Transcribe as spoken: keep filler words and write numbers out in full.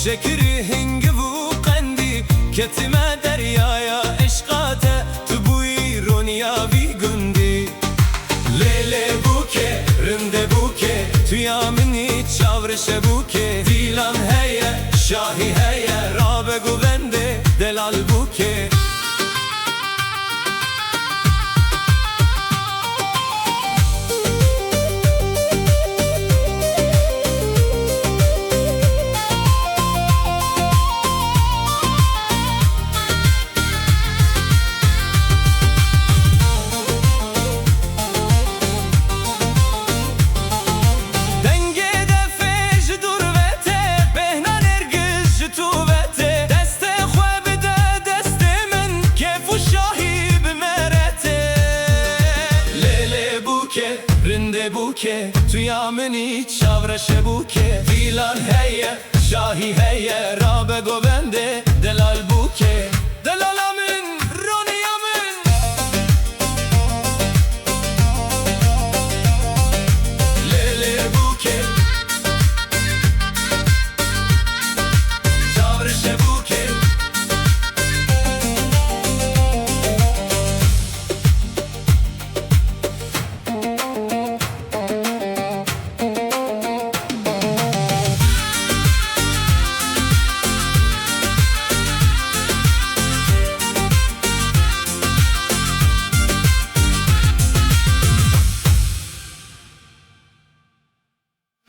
Şekirî, hingiv û qendî, ketime deryaya eşqa te, tu bûyî roniya vî gundî. Lê lê bûke, rindê bûke, tu ya min î çavreşe bûke, dîlan heye, şahî heye, rabe govendê, delal bûke. Dengê defê ji dûr ve tê, bêhna nêrgiz ji tu ve tê. Destê xwe bide destê min, kêf û şahî bi me re tê. Lê lê bûke, rindê bûke, tu ya min î çavreşe bûke. Dîlan heye, şahî heye, rabe govendê, delal bûke. Delala